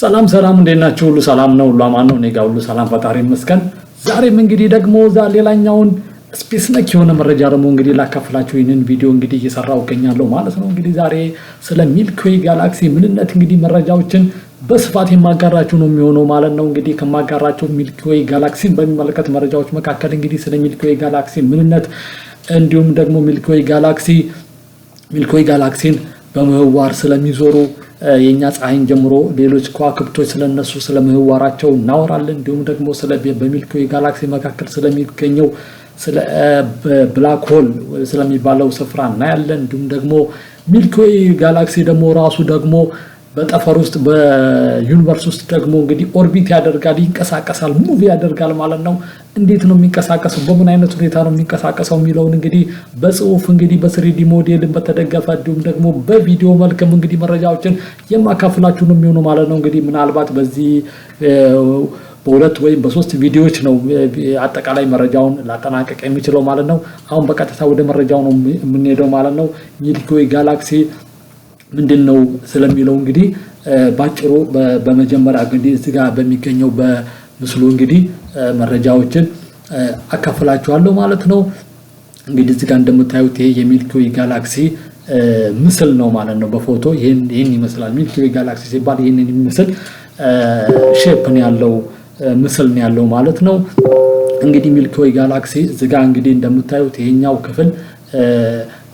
ሰላም ሰላም፣ እንዴት ናችሁ? ሁሉ ሰላም ነው፣ ሁሉ አማን ነው። እኔ ጋር ሁሉ ሰላም፣ ፈጣሪ ይመስገን። ዛሬም እንግዲህ ደግሞ ሌላኛውን space ነክ የሆነ መረጃ ደግሞ እንግዲህ ላካፍላችሁ ይህንን ቪዲዮ እንግዲህ እየሰራሁ እገኛለሁ ማለት ነው። እንግዲህ ዛሬ ስለ Milky Way galaxy ምንነት እንግዲህ መረጃዎችን በስፋት የማጋራችሁ ነው የሚሆነው ማለት ነው። እንግዲህ ከማጋራቸው Milky Way galaxy ን በሚመለከት መረጃዎች መካከል እንግዲህ ስለ Milky Way galaxy ምንነት እንዲሁም ደግሞ Milky Way galaxy ን በምህዋር ስለሚዞሩ የእኛ ፀሐይን ጀምሮ ሌሎች ከዋክብቶች ስለነሱ ስለ ምህዋራቸው እናወራለን። እንዲሁም ደግሞ ስለ በ Milky Way galaxy መካከል ስለሚገኘው ስለ black hole ስለሚባለው ስፍራ እናያለን። እንዲሁም ደግሞ Milky Way galaxy ደግሞ ራሱ ደግሞ በጠፈር ውስጥ በ universe ውስጥ ደግሞ እንግዲህ orbit ያደርጋል፣ ይንቀሳቀሳል፣ move ያደርጋል ማለት ነው። እንዴት ነው የሚንቀሳቀሰው? በምን አይነት ሁኔታ ነው የሚንቀሳቀሰው የሚለውን እንግዲህ በጽሁፍ እንግዲህ በ 3D model ን በተደገፈ እንዲሁም ደግሞ በቪዲዮ መልክም እንግዲህ መረጃዎችን የማካፍላችሁ ነው የሚሆነው ማለት ነው። እንግዲህ ምናልባት በዚህ በሁለት ወይም በሶስት ቪዲዮዎች ነው አጠቃላይ መረጃውን ላጠናቀቅ የሚችለው ማለት ነው። አሁን በቀጥታ ወደ መረጃው ነው የምንሄደው ማለት ነው። Milky Way galaxy ምንድን ነው ስለሚለው እንግዲህ ባጭሩ በመጀመሪያ እንግዲህ እዚህ ጋር በሚገኘው በምስሉ እንግዲህ መረጃዎችን አካፍላችኋለሁ ማለት ነው። እንግዲህ እዚህ ጋር እንደምታዩት ይሄ የ Milky Way galaxy ምስል ነው ማለት ነው። በፎቶ ይህን ይመስላል። Milky Way galaxy ሲባል ይህንን የሚመስል shape ነው ያለው፣ ምስል ነው ያለው ማለት ነው። እንግዲህ Milky Way galaxy እዚህ ጋር እንግዲህ እንደምታዩት ይሄኛው ክፍል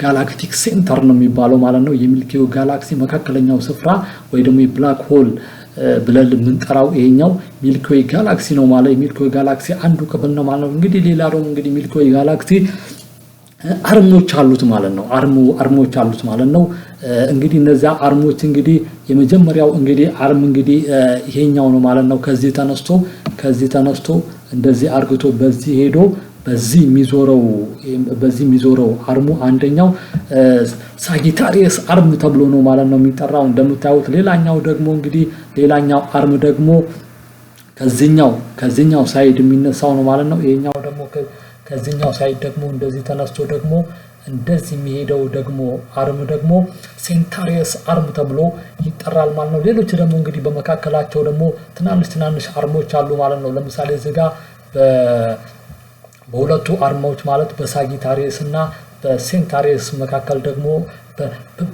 galactic center ነው የሚባለው ማለት ነው። የ Milky Way galaxy መካከለኛው ስፍራ ወይ ደግሞ የ black hole ብለን የምንጠራው ይሄኛው Milky Way galaxy ነው ማለት የ Milky Way galaxy አንዱ ክፍል ነው ማለት ነው። እንግዲህ ሌላ ደግሞ እንግዲህ Milky Way galaxy arm ኦች አሉት ማለት ነው። Arm ኦች አሉት ማለት ነው። እንግዲህ እነዚያ arm ኦች እንግዲህ የመጀመሪያው እንግዲህ arm እንግዲህ ይሄኛው ነው ማለት ነው። ከዚህ ተነስቶ እንደዚህ አርግቶ በዚህ ሄዶ በዚህ የሚዞረው arm ኡ አንደኛው Sagittarius arm ተብሎ ነው ማለት ነው የሚጠራው እንደምታዩት። ሌላኛው ደግሞ እንግዲህ ሌላኛው arm ደግሞ ከዚህኛው side የሚነሳው ነው ማለት ነው። ይሄኛው ደግሞ ከዚህኛው side ደግሞ እንደዚህ ተነስቶ ደግሞ እንደዚህ የሚሄደው ደግሞ arm ደግሞ Centaurus arm ተብሎ ይጠራል ማለት ነው። ሌሎች ደግሞ እንግዲህ በመካከላቸው ደግሞ ትናንሽ ትናንሽ arm ኦች አሉ ማለት ነው። ለምሳሌ እዚህ ጋ በሁለቱ arm ኦች ማለት በ Sagittarius እና በ Centaurus መካከል ደግሞ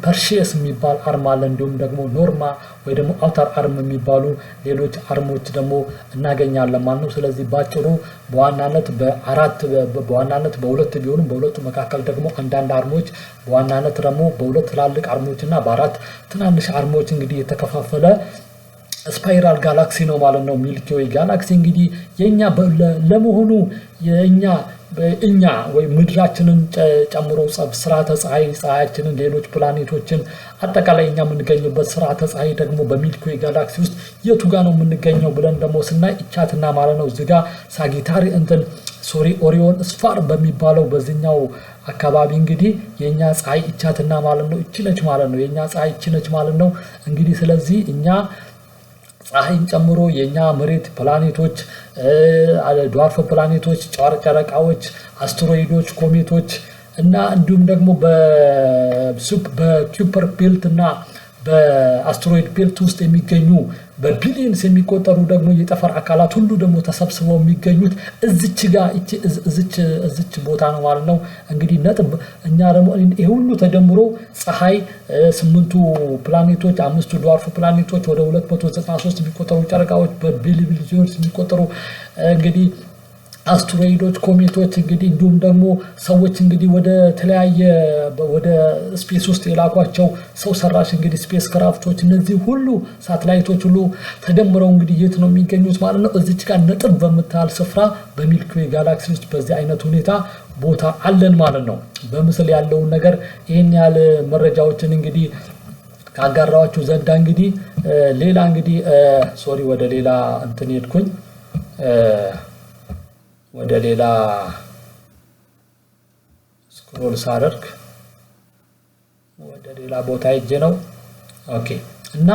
Perseus የሚባል arm አለ። እንዲሁም ደግሞ Norma ወይ ደግሞ outer arm የሚባሉ ሌሎች arm ኦች ደግሞ እናገኛለን ማለት ነው። ስለዚህ ባጭሩ በዋናነት በአራት፣ በዋናነት በሁለት ቢሆኑም በሁለቱ መካከል ደግሞ አንዳንድ arm ኦች፣ በዋናነት ደግሞ በሁለት ትላልቅ arm ኦች እና በአራት ትናንሽ arm ኦች እንግዲህ የተከፋፈለ spiral galaxy ነው ማለት ነው። Milky Way galaxy እንግዲህ የኛ ለመሆኑ የኛ እኛ ወይ ምድራችንን ጨምሮ ስርዓተ ፀሐይ፣ ፀሐያችንን፣ ሌሎች ፕላኔቶችን፣ አጠቃላይ እኛ የምንገኝበት ስርዓተ ፀሐይ ደግሞ በ Milky Way galaxy ውስጥ የቱ ጋ ነው የምንገኘው ብለን ደግሞ ስናይ እቻትና ማለት ነው እዚጋ ሳጊታሪ እንትን sorry Orion sphere በሚባለው በዚህኛው አካባቢ እንግዲህ የእኛ ፀሐይ እቻትና ማለት ነው፣ እቺ ነች ማለት ነው። የእኛ ፀሐይ እቺ ነች ማለት ነው። እንግዲህ ስለዚህ እኛ ፀሐይን ጨምሮ የእኛ መሬት፣ ፕላኔቶች፣ dwarf ፕላኔቶች፣ ጨረቃዎች፣ አስትሮይዶች፣ ኮሜቶች እና እንዲሁም ደግሞ በ Kuiper belt እና በ asteroid belt ውስጥ የሚገኙ በ billions የሚቆጠሩ ደግሞ የጠፈር አካላት ሁሉ ደግሞ ተሰብስበው የሚገኙት እዚች ጋ እዚች ቦታ ነው ማለት ነው። እንግዲህ ነጥብ እኛ ደግሞ ይሄ ሁሉ ተደምሮ ፀሐይ፣ ስምንቱ ፕላኔቶች፣ አምስቱ dwarf ፕላኔቶች፣ ወደ 293 የሚቆጠሩ ጨረቃዎች፣ በቢሊዮንስ የሚቆጠሩ እንግዲህ አስትሮይዶች፣ ኮሜቶች እንግዲህ እንዲሁም ደግሞ ሰዎች እንግዲህ ወደ ተለያየ ወደ space ውስጥ የላኳቸው ሰው ሰራሽ እንግዲህ spacecraft ኦች፣ እነዚህ ሁሉ ሳተላይቶች ሁሉ ተደምረው እንግዲህ የት ነው የሚገኙት ማለት ነው? እዚች ጋር ነጥብ በምታህል ስፍራ በ Milky Way galaxy ውስጥ በዚህ አይነት ሁኔታ ቦታ አለን ማለት ነው። በምስል ያለውን ነገር ይህን ያህል መረጃዎችን እንግዲህ ካጋራኋችሁ ዘንዳ እንግዲህ ሌላ እንግዲህ sorry ወደ ሌላ እንትን ሄድኩኝ፣ ወደ ሌላ scroll ሳደርግ ወደ ሌላ ቦታ ሄጄ ነው። Okay፣ እና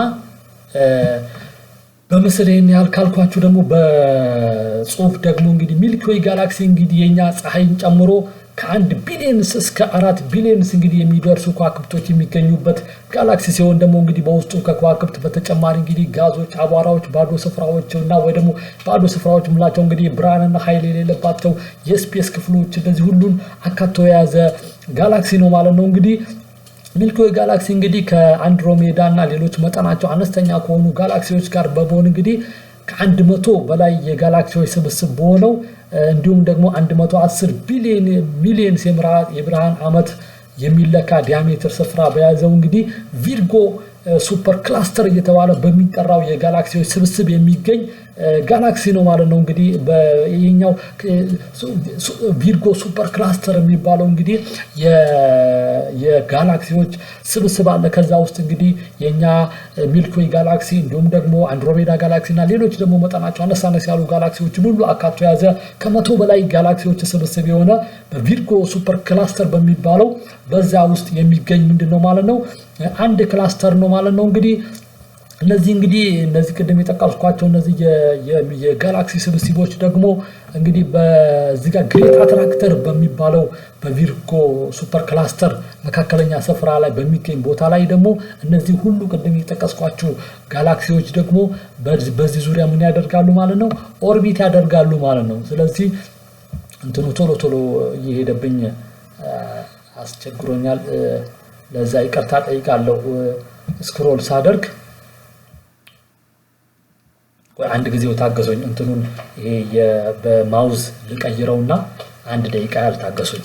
በምስል ይህን ያህል ካልኳችሁ ደግሞ በጽሁፍ ደግሞ እንግዲህ Milky Way galaxy እንግዲህ የኛ ፀሐይን ጨምሮ ከ1 billions እስከ 4 billions እንግዲህ የሚደርሱ ከዋክብቶች የሚገኙበት ጋላክሲ ሲሆን ደግሞ እንግዲህ በውስጡ ከከዋክብት በተጨማሪ እንግዲህ ጋዞች፣ አቧራዎች፣ ባዶ ስፍራዎች እና ወይ ደግሞ ባዶ ስፍራዎች የምላቸው እንግዲህ ብርሃንና ኃይል የሌለባቸው የ space ክፍሎች እንደዚህ ሁሉን አካቶ የያዘ ጋላክሲ ነው ማለት ነው። እንግዲህ Milky Way galaxy እንግዲህ ከአንድሮሜዳ እና ሌሎች መጠናቸው አነስተኛ ከሆኑ ጋላክሲዎች ጋር በመሆን እንግዲህ ከ100 በላይ የጋላክሲዎች ስብስብ በሆነው እንዲሁም ደግሞ 110 ቢሊዮን ሚሊዮን የብርሃን ዓመት የሚለካ diameter ስፍራ በያዘው እንግዲህ Virgo super cluster እየተባለ በሚጠራው የጋላክሲዎች ስብስብ የሚገኝ ጋላክሲ ነው ማለት ነው። እንግዲህ ይሄኛው Virgo super cluster የሚባለው እንግዲህ የጋላክሲዎች ስብስብ አለ። ከዛ ውስጥ እንግዲህ የኛ Milky Way galaxy እንዲሁም ደግሞ አንድሮሜዳ ጋላክሲ እና ሌሎች ደግሞ መጠናቸው አነስ አነስ ያሉ ጋላክሲዎችን ሁሉ አካቶ የያዘ ከ100 በላይ ጋላክሲዎች ስብስብ የሆነ በ Virgo super cluster በሚባለው በዛ ውስጥ የሚገኝ ምንድን ነው ማለት ነው፣ አንድ cluster ነው ማለት ነው። እንግዲህ እነዚህ ቅድም የጠቀስኳቸው እነዚህ የጋላክሲ ስብስቦች ደግሞ እንግዲህ በዚህ ጋር great attractor በሚባለው በ Virgo super cluster መካከለኛ ስፍራ ላይ በሚገኝ ቦታ ላይ ደግሞ እነዚህ ሁሉ ቅድም የጠቀስኳቸው ጋላክሲዎች ደግሞ በዚህ ዙሪያ ምን ያደርጋሉ ማለት ነው? Orbit ያደርጋሉ ማለት ነው። ስለዚህ እንትኑ ቶሎ ቶሎ እየሄደብኝ አስቸግሮኛል። ለዛ ይቅርታ ጠይቃለሁ። Scroll ሳደርግ አንድ ጊዜው ታገሱኝ። እንትኑን ይሄ በ mouse ልቀይረውና አንድ ደቂቃ ያህል ታገሱኝ።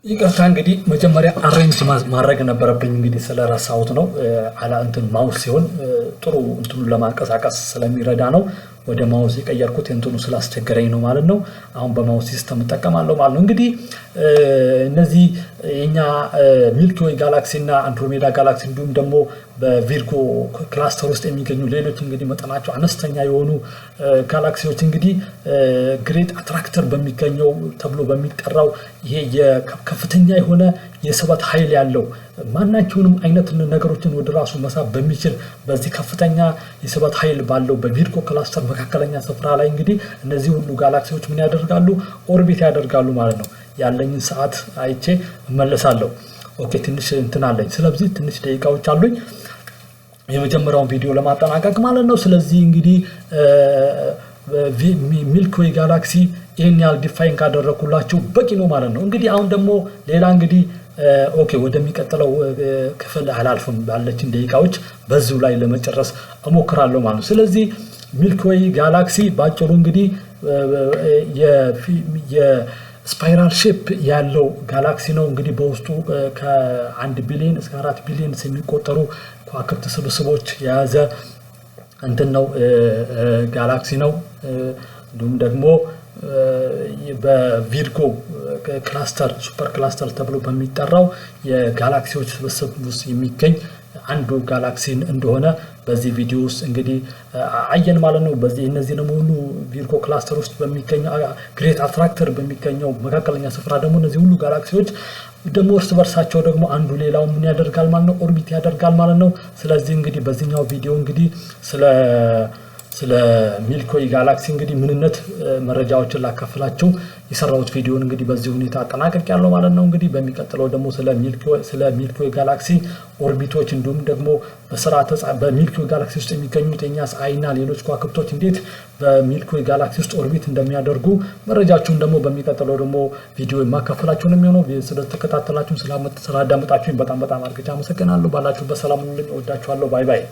ይቅርታ፣ እንግዲህ መጀመሪያ arrange ማድረግ ነበረብኝ፣ እንግዲህ ስለረሳሁት ነው። አላ እንትን mouse ሲሆን ጥሩ እንትኑን ለማንቀሳቀስ ስለሚረዳ ነው ወደ mouse የቀየርኩት፣ እንትኑ ስላስቸገረኝ ነው ማለት ነው። አሁን በ mouse system እጠቀማለሁ ማለት ነው። እንግዲህ እነዚህ የኛ Milky Way galaxy እና አንድሮሜዳ ጋላክሲ እንዲሁም ደግሞ በ Virgo cluster ውስጥ የሚገኙ ሌሎች እንግዲህ መጠናቸው አነስተኛ የሆኑ ጋላክሲዎች እንግዲህ great attractor በሚገኘው ተብሎ በሚጠራው ይሄ ከፍተኛ የሆነ የስበት ኃይል ያለው፣ ማናቸውንም አይነት ነገሮችን ወደ ራሱ መሳብ በሚችል በዚህ ከፍተኛ የስበት ኃይል ባለው በ Virgo cluster መካከለኛ ስፍራ ላይ እንግዲህ እነዚህ ሁሉ ጋላክሲዎች ምን ያደርጋሉ? Orbit ያደርጋሉ ማለት ነው። ያለኝን ሰዓት አይቼ እመለሳለሁ። Okay፣ ትንሽ እንትን አለኝ። ስለዚህ ትንሽ ደቂቃዎች አሉኝ የመጀመሪያውን ቪዲዮ ለማጠናቀቅ ማለት ነው። ስለዚህ እንግዲህ Milky Way galaxy ይህን ያህል define ካደረኩላችሁ በቂ ነው ማለት ነው። እንግዲህ አሁን ደግሞ ሌላ እንግዲህ okay፣ ወደሚቀጥለው ክፍል አላልፍም። ባለችን ደቂቃዎች በዚሁ ላይ ለመጨረስ እሞክራለሁ ማለት ነው። ስለዚህ Milky Way galaxy ባጭሩ እንግዲህ የ spiral shape ያለው ጋላክሲ ነው። እንግዲህ በውስጡ ከ1 ቢሊዮን እስከ 4 ቢሊዮን የሚቆጠሩ ከዋክብት ስብስቦች የያዘ እንትን ነው፣ ጋላክሲ ነው። እንዲሁም ደግሞ በ Virgo cluster super cluster ተብሎ በሚጠራው የጋላክሲዎች ስብስብ ውስጥ የሚገኝ አንዱ ጋላክሲ እንደሆነ በዚህ ቪዲዮ ውስጥ እንግዲህ አየን ማለት ነው። በዚህ እነዚህ ደግሞ ሁሉ Virgo cluster ውስጥ በሚገኘው great attractor በሚገኘው መካከለኛ ስፍራ ደግሞ እነዚህ ሁሉ ጋላክሲዎች ደግሞ እርስ በርሳቸው ደግሞ አንዱ ሌላው ምን ያደርጋል ማለት ነው? Orbit ያደርጋል ማለት ነው። ስለዚህ እንግዲህ በዚህኛው ቪዲዮ እንግዲህ ስለ Milky Way galaxy እንግዲህ ምንነት መረጃዎችን ላካፍላችሁ የሰራሁት ቪዲዮን እንግዲህ በዚህ ሁኔታ አጠናቅቄያለሁ ማለት ነው። እንግዲህ በሚቀጥለው ደግሞ ስለ Milky Way galaxy orbit ኦች እንዲሁም ደግሞ በስርዓተ በ Milky Way galaxy ውስጥ የሚገኙት የኛ ፀሐይና ሌሎች ከዋክብቶች እንዴት በ Milky Way galaxy ውስጥ orbit እንደሚያደርጉ መረጃችሁን ደግሞ በሚቀጥለው ደግሞ ቪዲዮ የማካፈላችሁ ነው የሚሆነው። ስለተከታተላችሁን፣ ስላዳመጣችሁኝ በጣም በጣም አድርጌ አመሰግናለሁ። ባላችሁበት ሰላም ሁኑልኝ። እወዳችኋለሁ። Bye bye።